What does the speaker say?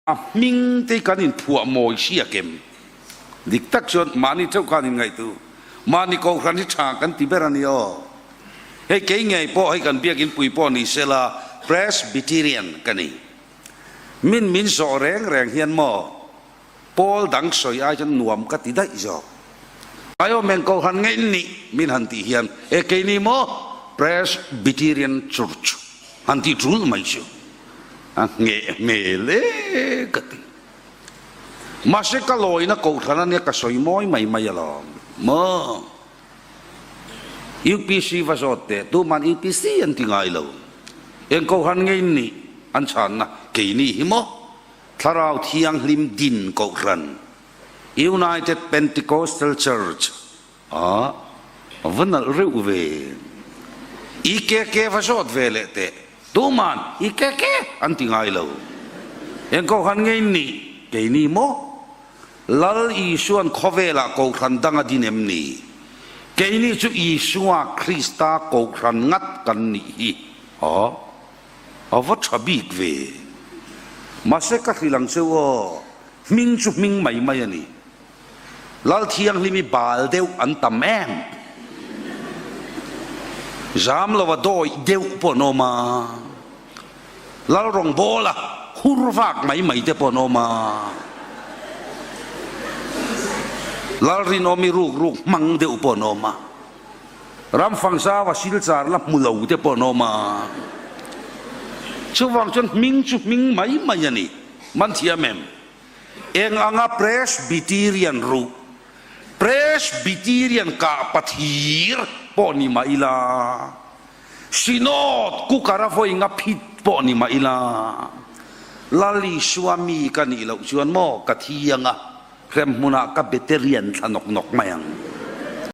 A hming te hi kan inphuah mawi hriak em? Dik tak chuan mahni theuh khan inngaihtu, mahni kohhran hi tha kan ti ber a ni aw. Hei kei ngei pawh hei kan biakin pui pawh ni sela Presbyterian ka ni. Min min zawh reng reng hian maw Pawl dang sawi ai chuan nuam ka ti daih zawk. Ai aw meng kohhran ngei nih min han tih hian e keini maw Presbyterian Church han tih tul mai chu. A ngheh hmel e ka ti. Mahse ka lawina kohhran ania ka sawi mawi mai mai alawm maw. UPC va zawt teh tuman UPC an ti ngai lo. Eng kohhran ngei nih an chhanna keini hi maw Thlarau Thianghlim din kohhran United Pentecostal Church A va nalh reuh ve. I ke ke va zawt ve leh teh. Tuman i ke ke an ti ngai lo. Eng kohhran ngei nih keini maw? Lal Isuan khawvelah kohhran dang a din em ni? Keini chu Isua Krista kohhran ngat kan nih hi. A a va tha bik ve. Mahse ka hrilh ang cheu aw, hming chu hming mai mai a ni. Lalthianghlimi bal deuh an tam em? Zam lova dawih deuh pawh an awm a, Lal rawngbawla hur vak mai mai te pawh an awm a, Lal rinawmi ruk ruk hmang deuh pawh an awm a, Ramfangzau a silchar la hmu lo te pawh an awm a. Chuvang chuan hming chu hming mai mai a ni. Man thiam em? Eng anga Presbyterian ruh, Presbyterian kah pathir pawh ni mah ila, Synod cooker a vawi nga phit pawh ni mah ila, Lal Isua mi ka nih loh chuan maw ka thi anga hremhmunah ka beterian thla nawk nawk mai ang.